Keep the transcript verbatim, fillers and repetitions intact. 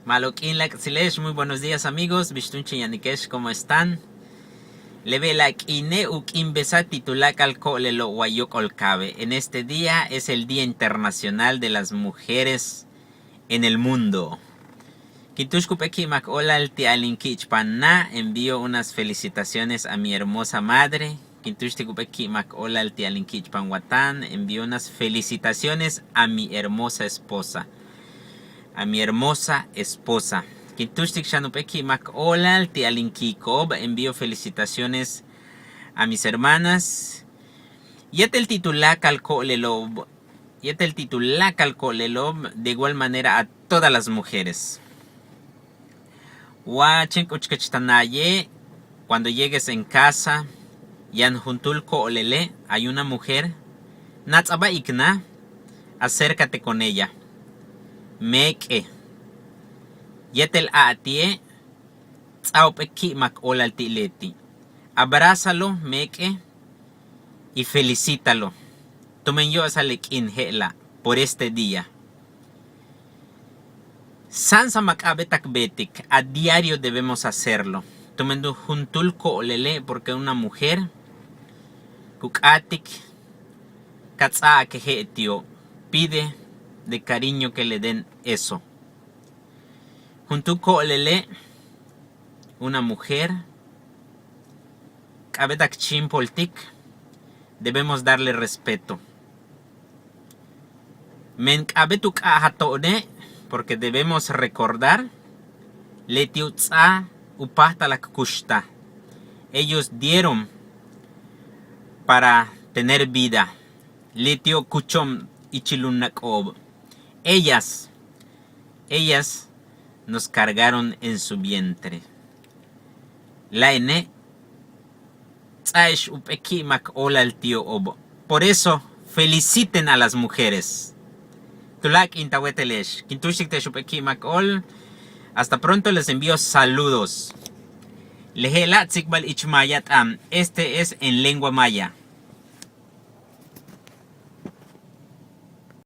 Ma'alob k'iin láak'tsile'ex, muy buenos días amigos, bix túun chéen yanike'ex, ¿cómo están? Le bejla'e' k'iine' u k'iimbesaj ti' tuláakal ko'olelo' way yóok'ol kaabe'. En este día es el Día Internacional de las Mujeres en el Mundo. Kin túuxik jump'éel ki'imak óolal ti'al in ki'ichpana', envío unas felicitaciones a mi hermosa madre. Kin túuxtik jump'éel ki'imak óolal ti'al in ki'ichpan watan, envío unas felicitaciones a mi hermosa esposa. A mi hermosa esposa. Kin túuxtik xan jump'éel ki'imak óolal ti'al in ki'iko'ob, envío felicitaciones a mis hermanas. Yéetel ti' tuláakal ko'olelo', yéetel ti' tuláakal ko'olelo', de igual manera a todas las mujeres. Wa chéen k'uchkachtana'aye', cuando llegues en casa, yaan juntúul ko'olele', hay una mujer, nats'aba'iknaj, acércate con ella. Meek'e'. Yéetel a'al ti'e', ts'a' jump'éel ki'imak óolal ti' leti'. Abrázalo, meek'e', y felicítalo. Tumen yo'osal le k'iin je'ela', por este día. Sáansamal k'a'abéet tak beetik, a diario debemos hacerlo. Tumen juntúul ko'olele', porque una mujer ku k'áatik ka ts'a'ak je'el ti'o', pide de cariño que le den eso. Juntúul ko'olele', una mujer, k'a'abéet tak chíimpoltik, debemos darle respeto. Men k'a'abéet u k'a'ajal to'one', porque debemos recordar, leti' u ts'áa u páajtal k kuxtal. Ellos dieron para tener vida. Leti'o' kucho'on ichil u náak'o'ob. Ellas, ellas nos cargaron en su vientre. Láayne', ts'a'e'ex jump'éel ki'imak óolal ti'o'ob. Por eso, feliciten a las mujeres. Tuláakal k'iin ta wéetele'ex. Kin túuxtik te'ex jump'éel ki'imak óol. Hasta pronto, les envío saludos. Le je'ela' tsikbal ich maya t'aan. Este es en lengua maya.